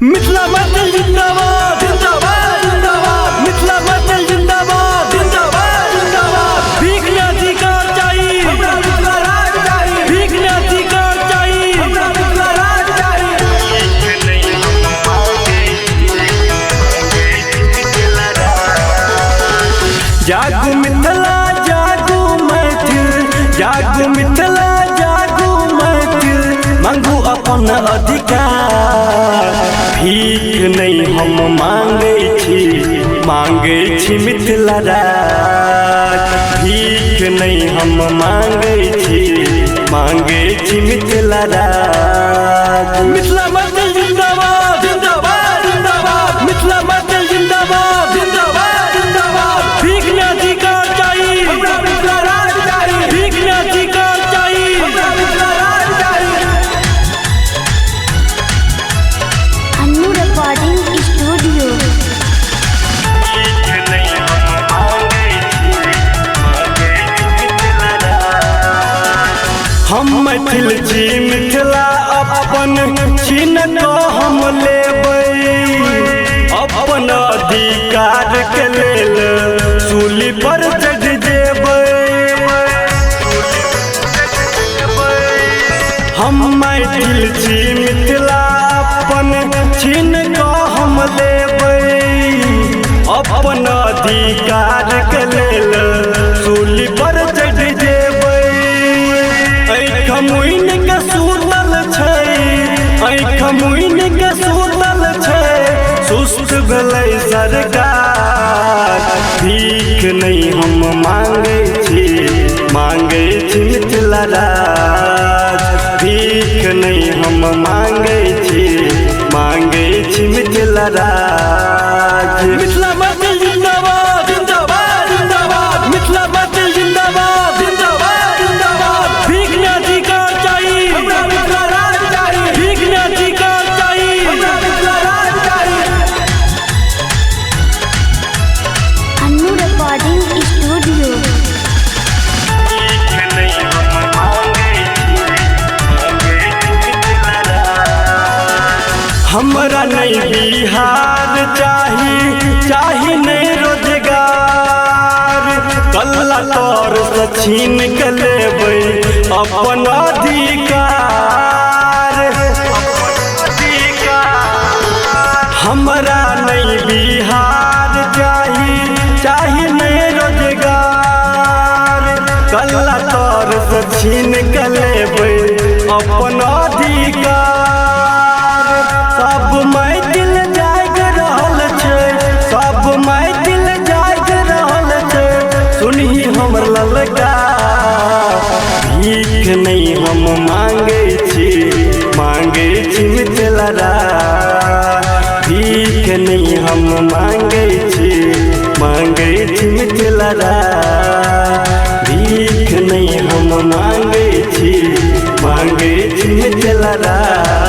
मिथिला मैथिल जिंदाबाद जिंदाबाद जिंदाबाद, मिथिला मैथिल जिंदाबाद जिंदाबाद जिंदाबाद। भीख ने अधिकार चाही हमरा, मिथिला राज चाही। भीख ने अधिकार चाही हमरा, मिथिला राज चाही। जागू मिथिला जागू मैथिल, जागू मिथिला जागू मैथिल, मांगू अपन अधिकार। भीख नहीं हम मांगे छी, मांगे छी मिथिला राज। भीख नहीं हम मांगे छी, मांगे छी मिथिला राज। मिथिला मैथिल जिंदाबाद जिंदाबाद जिंदाबाद, मिथिला मैथिल जिंदाबाद जिंदाबाद जिंदाबाद। भीख ने अधिकार चाही हमरा, मिथिला राज चाही। भीख ने अधिकार चाही हमरा, मिथिला राज चाही। Annu recording studio. हम मैथिल छी, मिथिला अपन छीन कऽ हम लेबै। अपन अधिकार के लेल सूली पर चढ़ जेबै। हम मैथिल छी, मिथिला अपन छीन कऽ हम लेबै। अपन अधिकार के लेल सूली पर चढ़ जेबै। आँख मुइन के सुतल छै, आँख मुइन के सुतल छै, सुस्त भेलै सरकार। भीख नहीं हम मांगे छी, मांगे छी मिथिला राज। भीख नहीं हम मांगे छी, मांगे छी मिथिला राज। मिथिला मैथिल जिंदाबाद जिंदाबाद जिंदाबाद, मिथिला मैथिल जिंदाबाद जिंदाबाद जिंदाबाद। भीख ने अधिकार चाही हमरा, मिथिला राज चाही। भीख ने अधिकार चाही हमरा, मिथिला राज चाही। Annu recording studio. हमरा नहीं बिहार चाही, चाही नहीं रोजगार। कल्ला तौर से छीन के लेबै अपन अधिकार। हमरा नहीं बिहार चाही, चाही नहीं रोजगार। कल्ला तौर से छीन के लेबै अपन अधिकार। सब मैथिल जाग रहल छै, सब मैथिल जाग रहल छै, सुनही हमर ललका। भीख नहीं हम मांगे छी, मांगे छी मिथिला राज। भीख नहीं हम मांगे छी, मांगे छी मिथिला राज। भीख नहीं हम मांगे छी, मांगे छी मिथिला राज।